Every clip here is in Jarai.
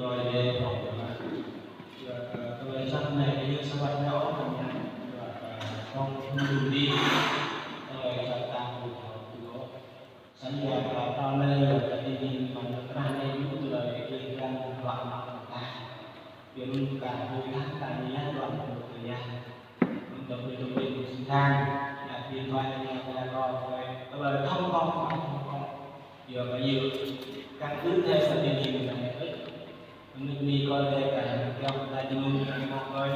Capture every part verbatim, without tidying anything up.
Ơi Adai, tơlơi sat anai, ñu sat nao kơ ñu, yua kơ tong hăng đun đĭ, tơlơi sat ta hăng ñu. Sĭt yua kơ tơlơi anai, yua kơ tơlơi anai, ñu tơlơi kơ ñu hlak mă ta. Yua anŭn kơ ñu hlak ta ñu yua kơ ñu. Untuk itu, itu singkang, ya, điện thoại, ya, ya, ya, ya, tơlơi thông công, thông công. Yua kơ ñu, căn cứ theo sự tình hình mà Nước Mi coi đây cả trong ta chung ta mă coi.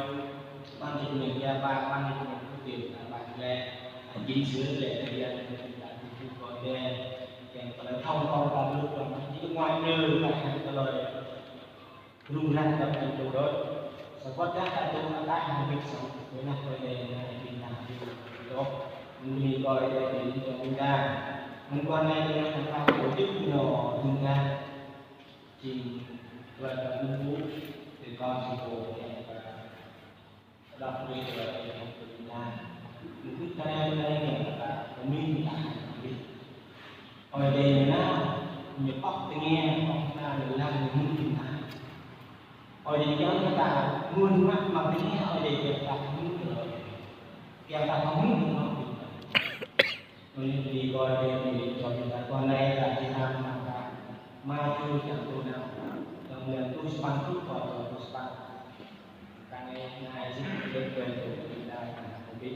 Ban thịt mình ya ba, ban thịt mình cũng tìm là bạn lẽ. Chính xứ lẽ thời gian chúng ta cũng coi đây. Kèm tơlơi thông công ta nước trong nước ngoài, nước ta hàng tơlơi. Rung răng trong thành trụ đôi. Sa wơ̆t đah ta tŭ mă ta hàng việc sống với nắp coi đây là tìm ta đi. Đó. Nước Mi coi đây thì chúng ta. Hôm qua nay chúng ta tổ chức nó chúng ta. Jing tơlơi anŭn ƀu, tơlơi kâo či pô yang ta đăp brơi tơlơi yang ta. Mơ̆ng kơ tơlơi anai yang ta pơmĭn ta. Ơi Adai ñu nao, ñu pŏk tơngia, pŏk tơngia, ñu lăng, ñu mŭt ta. Ơi Adai ñu ta mŭt mă, mă tơngia, Ơi Adai ñu ta mŭt tơlơi. Yang ta mŭt, mŭt. Ơi Adai, ơi Adai, ơi Adai, čô ñu ta, tuan anai ta či hrăm mơ̆ng Mathiơ črăn pluh năm, črăn pluh sapăn truh pơ črăn pluh sapăn. Kang ai nai sĭt kơ kơ kơ kơ kơ kơ kơ.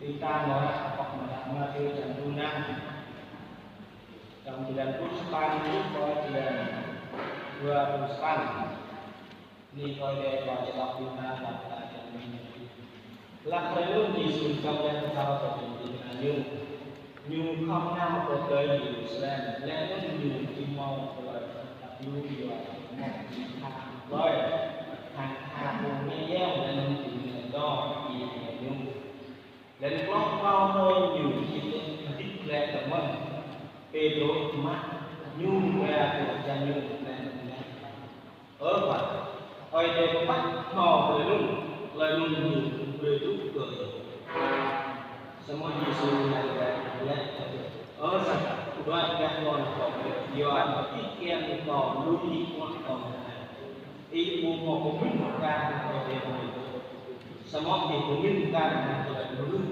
Ƀing ta mơ̆ ră pŏk mơ̆ ră Mathiơ črăn pluh năm, črăn pluh sapăn truh pơ črăn dua pluh sapăn. Anai kơ Ơi Adai, kâo či đŏk ƀing ta, đŏk ta čang anai. Hlak hrơi anŭn Yêsu dŏ lĕ pơthâo kơ ƀing ding kơna Ñu. Ñu khŏm nao pơ plơi Yêrusalem, lĕ anŭn Ñu či hmâo tơlơi khăp lu yua mơ̆ng ƀing tha plơi, hăng tha ƀing mơyang, lĕ anŭn ƀing mơnuih dŏ iâu Ñu. Lĕ anŭn hloh tlâo hrơi Ñu či hơdip glaĭ tơ mơ̆n. Pêtrôs mă Ñu ba kơ čang Ñu lĕ anŭn laĭ: Ơ Khua, Ơi Adai pơpă hmâo tơlơi anŭn, tơlơi anŭn Ñu brơi truh kơ Ih. Samơ̆ Yêsu laĭ glaĭ: Ơ Satan, đuaĭ gah lŏn kâo, yua kơ Ih kiăng kâo lui Ih kuak tong anai. Ih ƀu hmâo pơmĭn kar hăng tơlơi anŭn. Samơ̆ Ih pơmĭn kar hăng tơlơi anŭn.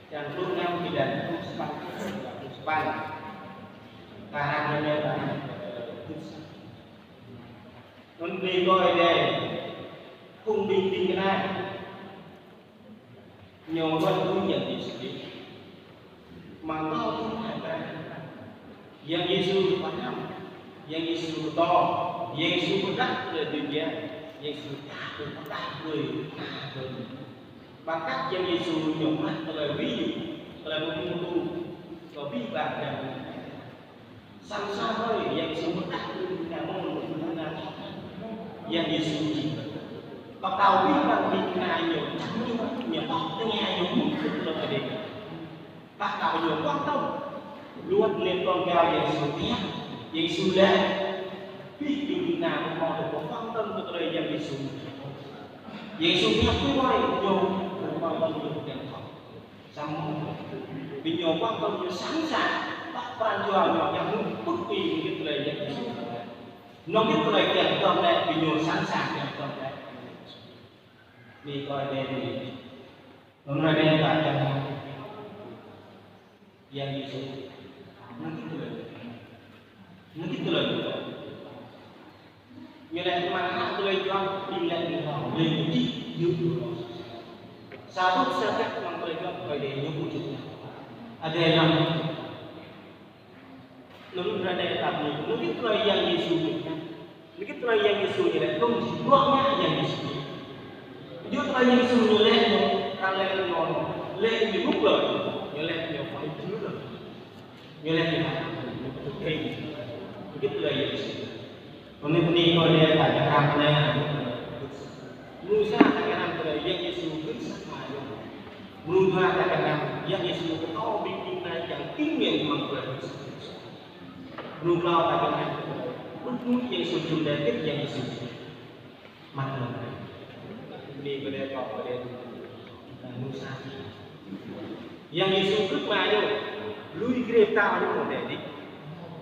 Črăn pluh năm, črăn pluh sapăn, črăn pluh sapăn. Tahan anai, tahan. Anŭn ƀing gơ̆ Ơi Adai, phung ƀing ding kơna. Ñu wơ̆t lui Yang Yêsu Krist. Mă kơ phung hai ta. Yang Yêsu pơhrăm, Yang Yêsu pơtô, Yang Yêsu pơđăp kơ tơlơi dui biă, Yang Yêsu pơtă, pơtă brơi. Bằng cách Yang Yêsu ñu mă tơlơi ví dụ, tơlơi mơ̆ng tŭ, kơ abih bang Yang Yêsu. Samơ̆ sa hrơi Yang Yêsu mơ̆ đah kơ ƀing ta mơ̆n, ƀing ta thâo. Yang Yêsu či pơtô abih bang ƀing ta ñu, ñu, ñu pŏk tơngia ñu mŭt kơ tơlơi Ơi Adai. Pơtô ñu pŏk tơ̆ng. Luăt lĕ tơlơi Yang Yêsu pơhiăp, Yang Yêsu laĭ. Abih ƀing ta mơ̆ hmâo tơlơi pơhiăp tơ̆ng kơ tơlơi Yang Yêsu. Yang Yêsu pơhiăp tui ƀơi ñu, pơhiăp tơ̆ng kơ ƀing ta thâo. Samơ̆ ƀing ñu pơhiăp tơ̆ng ñu sẵn sàng, păk pran jua ñu, ñu hmư̆ pŭk ƀing git tơlơi Yang Yêsu. Nŏng git tơlơi kiăng tơm lĕ, ƀing ñu sẵn sàng kiăng tơm lĕ. Anai kơ Ơi Adai anai. Anŭn Ơi Adai ta kiăng Yang Yêsu. Anŭn git tơlơi. Anŭn git tơlơi. Ñu laĭ mă hă tơlơi juăt, ƀing laĭ ñu hŏ, lĕ ñu dih, ñu dih. Sa ƀuh sa čăk mơ̆ng tơlơi juăt, Ơi Adai ñu ƀu čŭt. Adai lăm. Anŭn Ơi Adai ta ƀuh, anŭn git tơlơi Yang Yêsu ñu. Anŭn git tơlơi Yang Yêsu ñu laĭ, anŭn či bruă mă Yang Yêsu. Yua tơlơi Yang Yêsu ñu laĭ ñu, kar lĕ ñu, lĕ ñu ƀuh lơi, ñu laĭ ñu phải chịu lơi. Ñu laĭ ñu phải, ñu phải thực hiện. Anŭn git tơlơi Yang Yêsu. Anŭn anai kơ Ơi Adai ta kiăng hrăm anai. Mơnuih sa ta kiăng hrăm tơlơi Yang Yêsu gưt sat mă ñu. Mơnuih dua ta kiăng hrăm Yang Yêsu pơtô ƀing ta kiăng kinh nghiệm mơ̆ng tơlơi gưt sat. Mơnuih klâo ta kiăng hrăm tơlơi ƀuh mơnuih Yang Yêsu jum dar gưt Yang Yêsu. Mă tơlơi. Anai kơ Ơi Adai, kơ Ơi Adai. Mơnuih sa. Yang Yêsu gưt mă ñu. Lui grê pơtao ñu mơ̆ đe đĭ.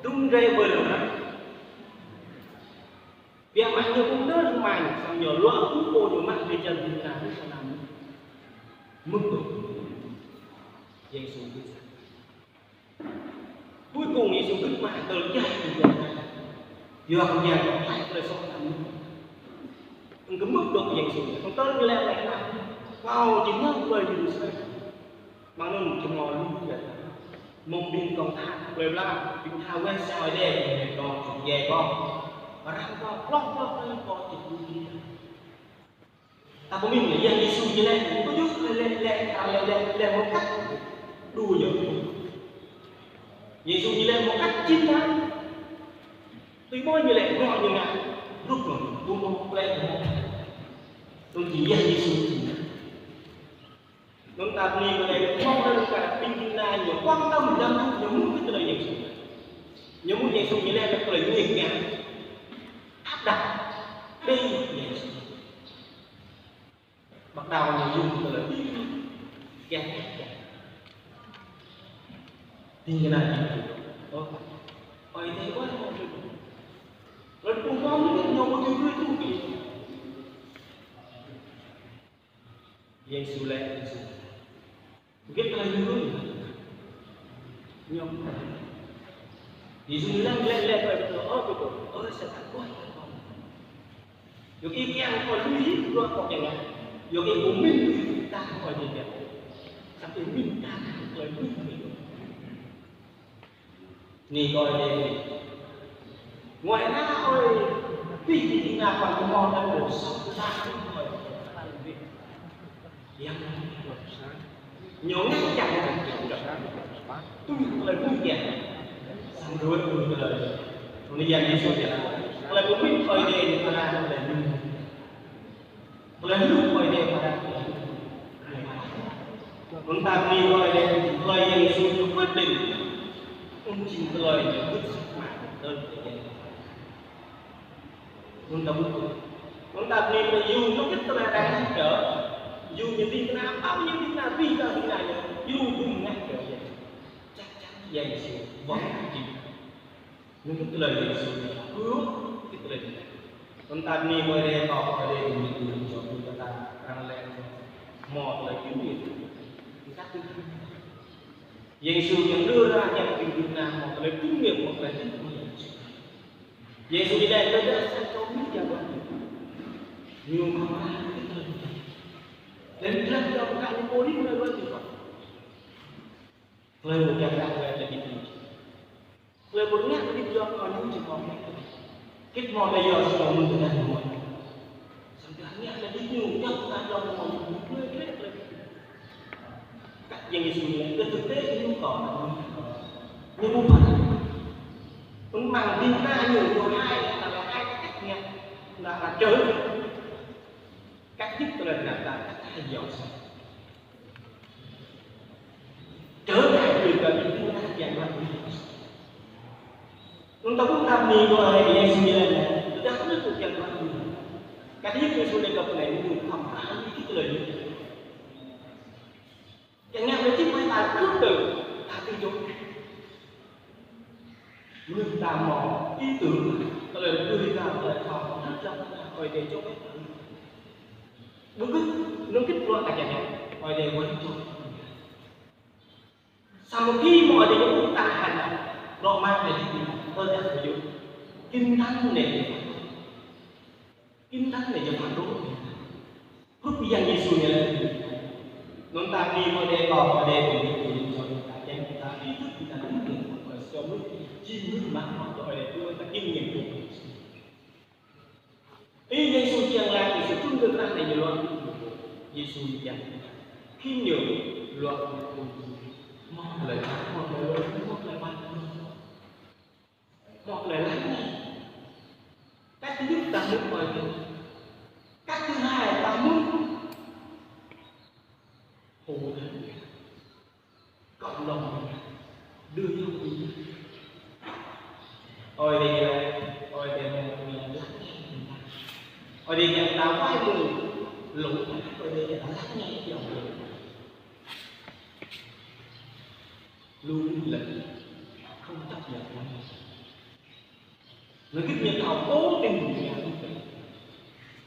Dŭm rai ƀơi lŏn anai. Ñu ƀu nao rơmang, samơ̆ ñu luă ƀu pô ñu mă lĕ jăn ding kơna ƀu sa năm. Mơ̆ng tŭ. Yêsu gưt sat. Cuối cùng Yêsu gưt mă tơl djai ding kơna. Yua kơ ñu kơklaih tơlơi soh anăm. Ƀing gơmơi dŏ Yêsu. Tơl ñu lĕ lĕ anăm. Wao, jing nao tơlơi Yêrusalem. Mơ̆ng anŭn jing ngă lu yơh. Mơ̆ng ƀing kông tha, plơi pla, ƀing tha weh sang Ơi Adai, ƀing kông tha djai kông. Arăng kông hloh hloh kông jing lu yơh. Ta pơmĭn lĕ Yang Yêsu ñu lĕ, kơ yua lĕ, lĕ, lĕ, lĕ, lĕ một cách đùa giỡn. Yêsu ñu lĕ một cách chính đáng. Tui ƀơi ñu lĕ, ngŏ ñu ngă, rup ngŏ, ƀu mơ̆ plĕ ngŏ. Tui jing Yang Yêsu ñu. Anŭn ta bơni kơ Ơi Adai, mơ̆ng anŭn kơ ƀing ding kơna ñu quan tâm lăm ñu mŭt kơ tơlơi Yêsu. Ñu mŭt Yêsu ñu lĕ kơ tơlơi nguy hiểm. Áp đặt. Đây là Yêsu. Bắt đầu ñu dùng tơlơi đi. Kẹt, kẹt, kẹt. Ding kơna ñu. Ơ. Ơi, thế quá. Rồi cũng có những cái nhau có thứ thứ thứ. Yêsu lĕ, Yêsu. Git tơlơi ñu. Ñu. Yêsu lăng lĕ lĕ kơ Pêtrôs, ơ Pêtrôs, ơ Satan, ơ Satan. Yua kơ ih kiăng kơ lui hĭ kơ kâo kiăng ngă. Yua kơ ih ƀu mĭn kơ ta kơ ih kiăng. Samơ̆ ih mĭn ta kơ ih mĭn. Anai kơ ih lĕ. Ngoại na ơi, ƀing ding kơna păng kơmơi ta ƀu sŏ ta ƀu ơi. Yang ñu ngă čang tui tơlơi mơ̆ng kiăng. Samơ̆ đuaĭ tui tơlơi. Anŭn Yang Yêsu ñu lăi. Tơlơi pơmĭn Ơi Adai ñu pơră tơlơi mơ̆ng. Tơlơi hluh Ơi Adai pơră tơlơi hluh. Anŭn ta bơni Ơi Adai, tơlơi Yang Yêsu ñu quyết định. Anŭn jing tơlơi ñu gưt sat mă tơl tơlơi. Anŭn ta ƀuh. Anŭn ta bơni kơ Yu, ñu gưt tơlơi arăng ngă kơ. Yu ñu ding kơna, ƀă ñu ding kơna, ƀing ta ding kơna ñu. Yu ƀu ngă kơ. Chắc chắn Yang Yêsu wơ̆t jing. Ñu gưt tơlơi Yêsu, hưn, gưt tơlơi Yêsu. Anŭn ta bơni kơ Ơi Adai, kơ Ơi Adai ñu gưt tơlơi Yêsu, kơ ta arăng lĕ hmâo tơlơi kinh nghiệm. Ñu gưt tơlơi Yêsu ñu đưa ra cho ƀing ding kơna hmâo tơlơi kinh nghiệm, hmâo tơlơi kinh nghiệm. Yêsu ñu lĕ tơdah sa čô mơnuih jăk ƀă ñu. Ñu khŏm ră gưt tơlơi Yêsu. Laih anŭn tơdah kơ ñu pô anai mơnuih luar biasa. Tơlơi ƀu kiăng ngă tơlơi lĕ git ñu. Tơlơi ƀu ngă lĕ git yua kơ ñu či hmâo ngă. Git hmâo tơlơi yua sĭt mơ̆ng tơdah ñu. Samơ̆ tơdah ngă lĕ git ñu, yua kơ tơdah hmâo ñu, ñu lĕ lĕ lĕ. Kah Yang Yêsu lĕ, lĕ thực tế ñu kơ ñu ƀu pă. Anŭn mơ̆ng ding kơna ñu, ñu hai, ta lĕ hai cách ngă, ta lĕ čơ̆. Cách git tơlơi ngă ta, cách hai yua sĭt. Trở lại về cái mục đích kiăng ngă. Anŭn ta ƀuh ta bơni kơ Ơi Adai Yêsu ñu lăi, tơdah anŭn kơ kiăng ngă. Kah Yêsu lăi kơ pơnai ñu khŏm ră git tơlơi ñu. Kiăng ngă lĕ či mơ̆ ta kơ̆ tơ, ta tui dŏ. Mơnuih ta hmâo ý tưởng, tơlơi tui ta, tơlơi thâo, rất là Ơi Adai čŏk. Ƀu gưt, anŭn git bruă ta kiăng ngă, Ơi Adai wơ̆t čŏk. Samơ̆ khi mơ̆ Ơi Adai ñu ƀuh ta hơnăl, rŏ mă Ơi Adai ñu, tơdah ƀu djơ̆. Kinh thánh anai. Kinh thánh anai ñu phản đối. Hrup Yang Yêsu ñu lăi. Anŭn ta bơni kơ Ơi Adai, kơ Ơi Adai pơmĭn kơ ñu, ta kiăng ta ý thức, ta tin tưởng kơ Yêsu, jing mơnuih mă mơ̆ kơ Ơi Adai, ta kinh nghiệm kơ Yêsu. Ih Yêsu kiăng lăi, Yêsu trŭn kơ krah anai ñu luă. Yêsu kiăng. Khĭn ñu luă. Hmâo tơlơi, hmâo tơlơi, hmâo tơlơi ƀai. Hmâo tơlơi lăi anai. Cách thứ nhất ta mŭt ƀơi. Cách thứ hai ta mŭt. Hô hào. Cộng đồng. Đưa nhau đi. Ơi Adai, Ơi Adai, Ơi Adai, Ơi Adai, ta wai mơ̆ lŭng, Ơi Adai, ta lăi anai, Ơi Adai. Lu lăi, không chấp nhận. Người git ñu thâo, cố tình ñu ngă.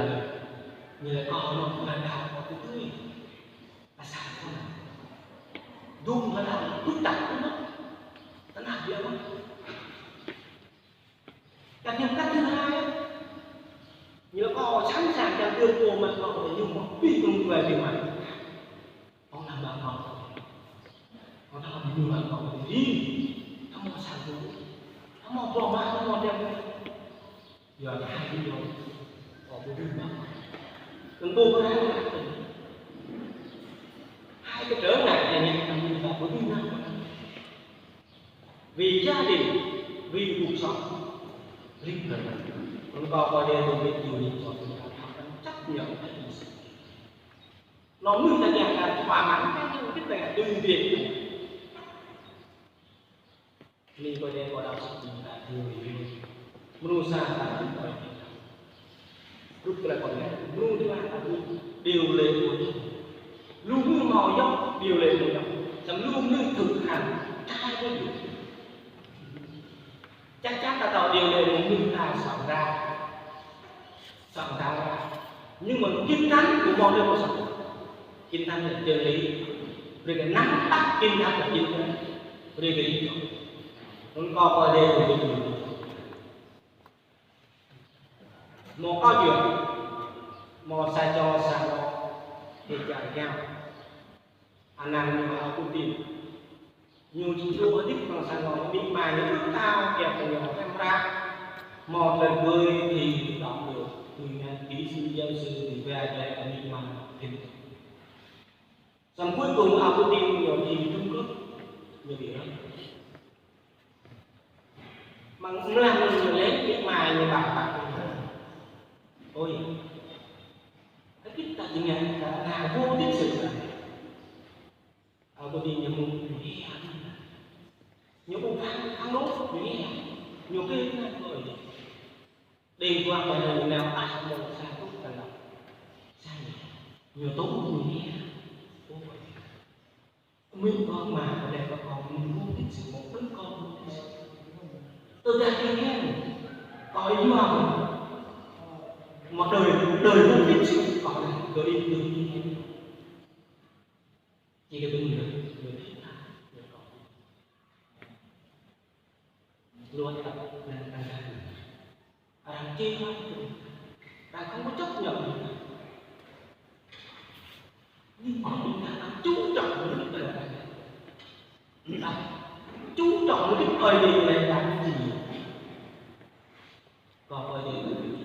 anŭn. Ñu laĭ kâo anŭn, kâo đaŏ kâo tui tui. Asar kâo anŭn. Dum kâo đaŏ, kâo đaŏ anŭn. Tơnap biă mơ̆n. Kar hăng kar hăng hai. Ñu laĭ kâo sẵn sàng čang tơl pô mă kâo, ñu mă abih bang guai biă mă. Ơ, anăm mă kâo. Ơ, anăm mă kâo. Ih, ta mơ̆ sang kâo. Ta mơ̆ pô mă, ta mơ̆ djơ̆. Yua kơ hai đứa yua. Ơ, ƀu dưi mă. Kơ ƀu kơ hai đứa. Hai cái trở ngại này nè, ta mơ̆ ta ƀu dưi mă. Vì gia đình, vì cuộc sống. Linh hồn. Anŭn kâo, kâo đe dŏ ƀơi điều lý do chúng ta phải chấp nhận cái gì. Nó mới là nhà ta thỏa mãn cái, cái, cái từ thiện. Anai kâo đe kâo đaŏ sĭt ta điều lý. Mơnuih sa ta ƀu kâo đe. Rút kơ lĕ kâo đe. Mơnuih sa ta ƀu điều lệ của Chúa. Lu mơnuih hmâo djŏp điều lệ của Chúa. Samơ̆ lu mơnuih thực hành trái với điều lệ. Chắc chắn ta thâo điều lệ mơnuih ta soạn ra. Soạn tạo ra. Nhưng mà Kinh Thánh ƀu hmâo djơ̆ mơ̆ soạn. Kinh Thánh là chân lý. Brơi kơ nắm bắt Kinh Thánh là chân lý. Brơi kơ lý do. Anŭn kâo, kâo đe kâo ƀu dưi. Một câu chuyện. Hmâo sa čô sang anŏ, ih čar gao. Anăn ñu Augustin. Ñu či djru hơdip amăng sang anŏ, amĭ ama ñu ƀuh tao, kiăng kơ ñu hrăm hră. Hmâo tơlơi bơi thì đọc được, tui ngăn kỹ sư, giáo sư, thì về dạy amĭ ama thêm. Xong cuối cùng Augustin ñu đi Trung Quốc, ñu bị rớt. Mơ̆ng mlam ñu lĕ, amĭ ama ñu bảo bảo. Ôi, hơget ta či ngă kơ ană vô tích sự anai. Augustin ñu mơ̆ng ñu hia. Ñu ƀu phang, phang lŏ, ñu hia. Ñu kơ ană kơ Ơi Adai. Đêng quang Ơi Adai ñu nao tah mơ̆ng sa tŭ tơlơi. Sa ñu. Ñu tŭ ñu hia. Ôi. Mơ̆ng kâo mă Ơi Adai kơ kâo mơ̆ng vô tích sự, mơ̆ng tơl kâo vô tích sự. Tơdah kơ kâo, kâo yua mơ̆n. Một đời, đời vô tích sự, kâo là đời, đời vô tích sự. Chỉ là đừng, đừng, đừng thích ta, đừng có. Luar tak, đừng, đừng, đừng. Arăng chê mă, arăng không có chấp nhận. Nhưng mà chúng ta đang chú trọng mục đích là, ta chú trọng mục đích Ơi Adai là làm gì? Còn Ơi Adai là cái gì?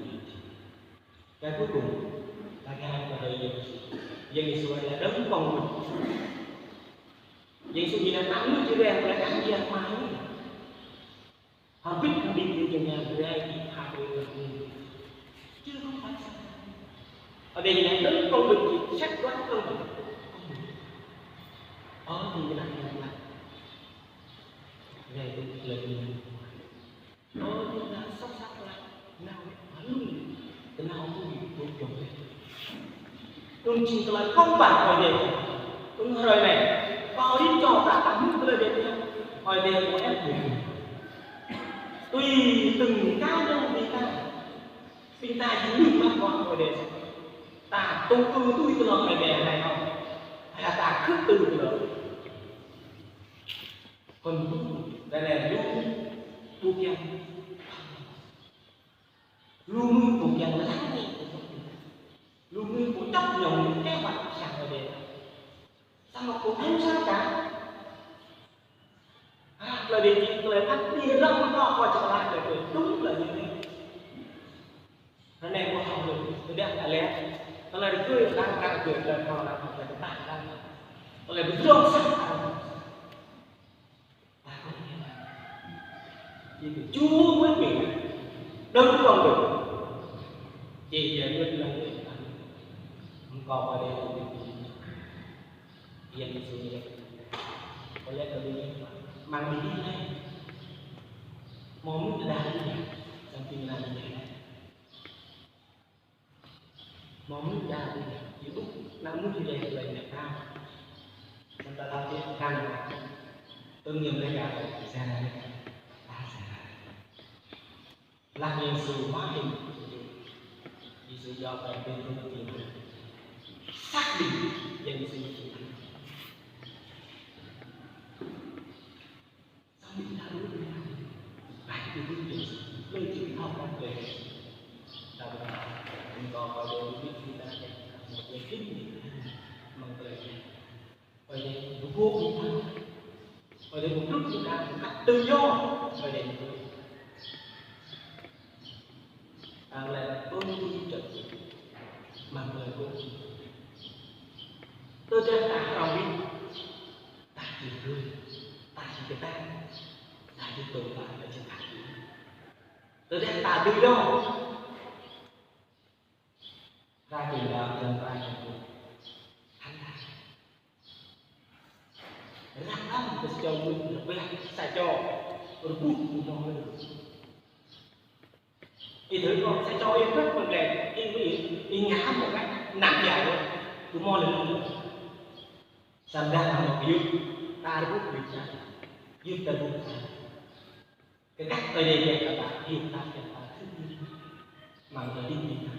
Cái cuối cùng là cái hai Ơi Adai Giê-xu. Giê-xu là đấng công bình. Giê-xu là đấng nước Chúa Trời là đáng giang mai. Hơbĭt hơbĭt ñu jing ngă rai kơ pha ƀơi lăng ñu. Chứ không phải sao. Ở đây là đấng công bình chỉ xét đoán công bình. Công bình. Ở thì cái này là rai kơ lợi nhuận. Ở thì là sắp sắp là nao lung. Tơnao mui tŭ jŏng lĕ. Anŭn jing tơlơi công bằng Ơi Adai. Anŭn hrơi anai, kâo rin čô ta ăt hmư̆ tơlơi Ơi Adai. Ơi Adai kâo ĕp ñu. Tui từng cá nhân ƀing ta. Ƀing ta jing mơnuih mă bruă Ơi Adai. Ta tŭ ư tui tơlơi Ơi Adai anai hŏ. Hay là ta khư̆ tŭ tơlơi. Kon ƀu, ta anai lu ƀu kiăng. Lu mơnuih ƀu kiăng lăng. Lu mơnuih ƀu chấp nhận kế hoạch sang Ơi Adai. Samơ̆ ƀu thâo sao cả. À, tơlơi Ơi Adai, tơlơi phat đi lăng mơ̆ kâo čơkă laĭ tơlơi, đúng là như thế. Ră anai ƀu thâo lu, tơdah ta lĕ, tơlơi rơgơi lăng, rơgơi lăng, tơlơi pơtah lăng, tơlơi pơdrŏng sah lăng. Chỉ có Chúa mới quyền. Đấng công bình. Chỉ về nguyên là người ta. Không có qua đây là việc gì. Yang Yêsu ñu. Có lẽ là đi mang đi đi này. Mong muốn là đi này. Trong tương lai như thế này. Mong muốn đa đi, či ƀuh, ană mơnuih lĕ, lĕ ană ta. Samơ̆ ta lao tiết tăng, tôn nghiêm lĕ gah, sa, ta sa. Lăng Yêsu mă in, Yêsu yua ƀơi ƀing tôn tin. Xác định Yang Yêsu. Sambil lalu, baik itu pun, lagi apa lagi? Tapi engkau pada diri kita yang mau yakin, mengkritik. Ơi Adai pơƀuh ƀing ta. Ơi Adai pơƀuh ƀing ta một cách tự do. Ơi Adai pơƀuh. Ta lĕ tôn vinh trật tự. Mă tơlơi pơƀuh. Tơdah ta hrăm ƀing ta či rơi, ta či kơtang, ta či tơl ta, ta či kơtang. Tơdah ta tự do, ta či đaŏ dan ta či hăng ta. Răng đăm kơ sa čô mơnuih, rơbeh sa čô, rơbuh mơnuih. Ih thử coi, sa čô ih rơbeh mơ̆ng lĕ, ih, ih, ih ngă một cách nặng nề luôn. Tui mơ̆ lĕ luôn. Samơ̆ dah hăng mơ̆ yua, ta rơbuh ƀing ta. Yua ta rơbuh ta. Kơ gah Ơi Adai kơ ta, yua ta kơ ta thâo. Mơ̆ng ta đĭ ƀing ta.